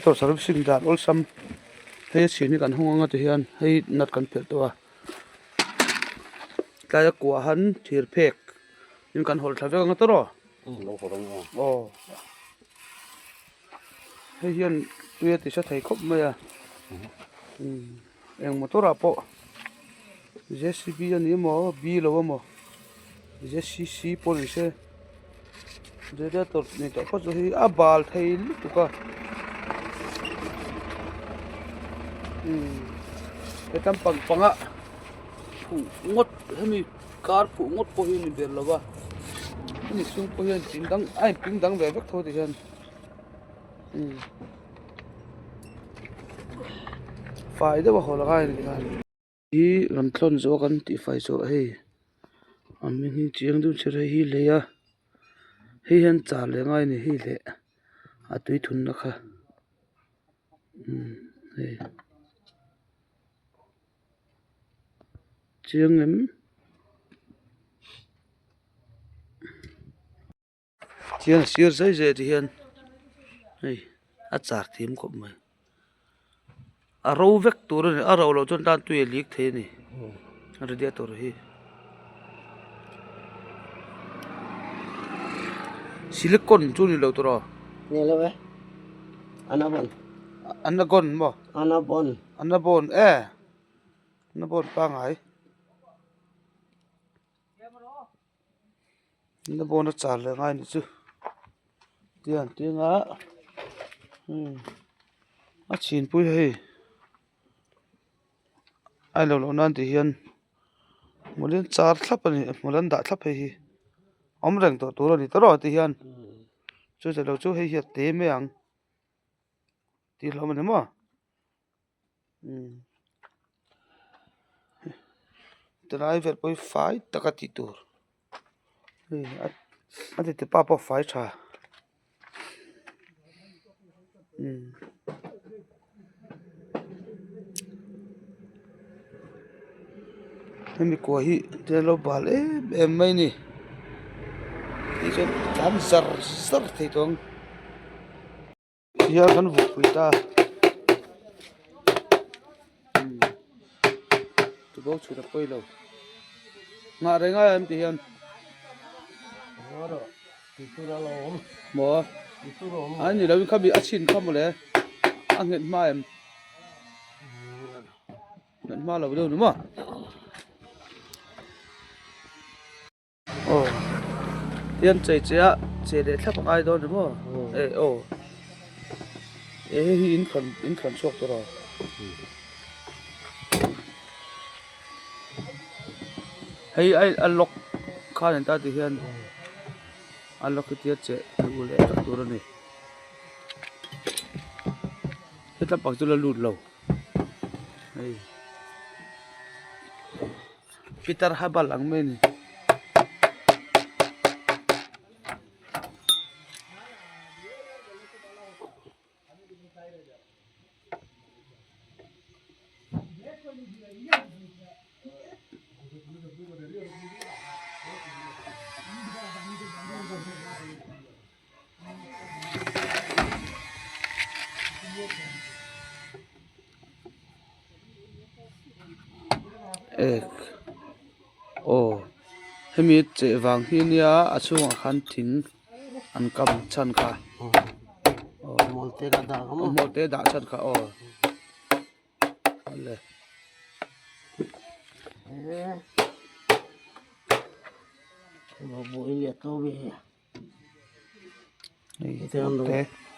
Radiator servicing dan awlsam hei a chhin hi kan hawng anga ti hian hei nut kan phelh tawh a tlai a kuah han thir phek in kan hawlh thla vek anga tawrh aw aw hei hian tui a ti sa thei khawp mai a eng motor ah pawh J C B a ni emaw B lo emaw J C C pawh ni se radiator nei tawh phawt chu hei a bal thei lutuk a umm hetam pang pang a phuh ngawt hemi kar phuh ngawt pawh hi a ni ber lo va hemi chhung pawh hian ping dang a in ping dang ve vek tho ti hian umm fai deuh a haw la ngai a ni tikhan. Hi rawn thlawn zawh kan tih fai zawh hei a hming hi chiang deuh chiah hei hi lei a hei hian char leh ngai a ni hei leh a tui thun na kha umm hei chiang em. Chiang sir zai zai ti hian hei a char thiam khawp mai a ro vek tur a ni a ro loh chuan tan tui a lik thei a ni radiator hi silicon chu ni lo tur aw ni lo e anabon anagon maw anabon anabon e anabon pangai. Na bawna char leh ngai ni chu tiang tinga umm a chhinpui hei a lo loh nan tih hian hmul in char thlap a ni hmul an dah thlap hei hi awm reng tawh tur a ni tawrh ti hian chu che lo chu hei hi a te mai ang tih hlawm a ni maw. Tilai vel pawh hi fai tak a tih tur hei a ti tipa pawh a fai tha hemi kua hi tel lo bal em em mai a ni tih chuan tlan zar zar thei tawh ang. Hian kan vukpui ta umm tubo chhut a pawi lo nghah reng a em tih hian maw a ni lo in khami a chhin kha mawle a nghet hma em nghet hma lo deuh ni maw. Aw tian chei che a che leh thlap a ngai dawn ni maw eh aw eh hei hi in thlawn in thlawn chhuak tur aw hei a a lock khan an ta ti hian a lock hi tia che luh leh vek tur a ni hetlai pak chu la lut lo hei. Pitar habal ang mai a ni. Ek aw hemi cheh vang hi ania a chhungah khan thing an kam chhan kha aw hmawlh te dah chhan kha aw le. Hei te.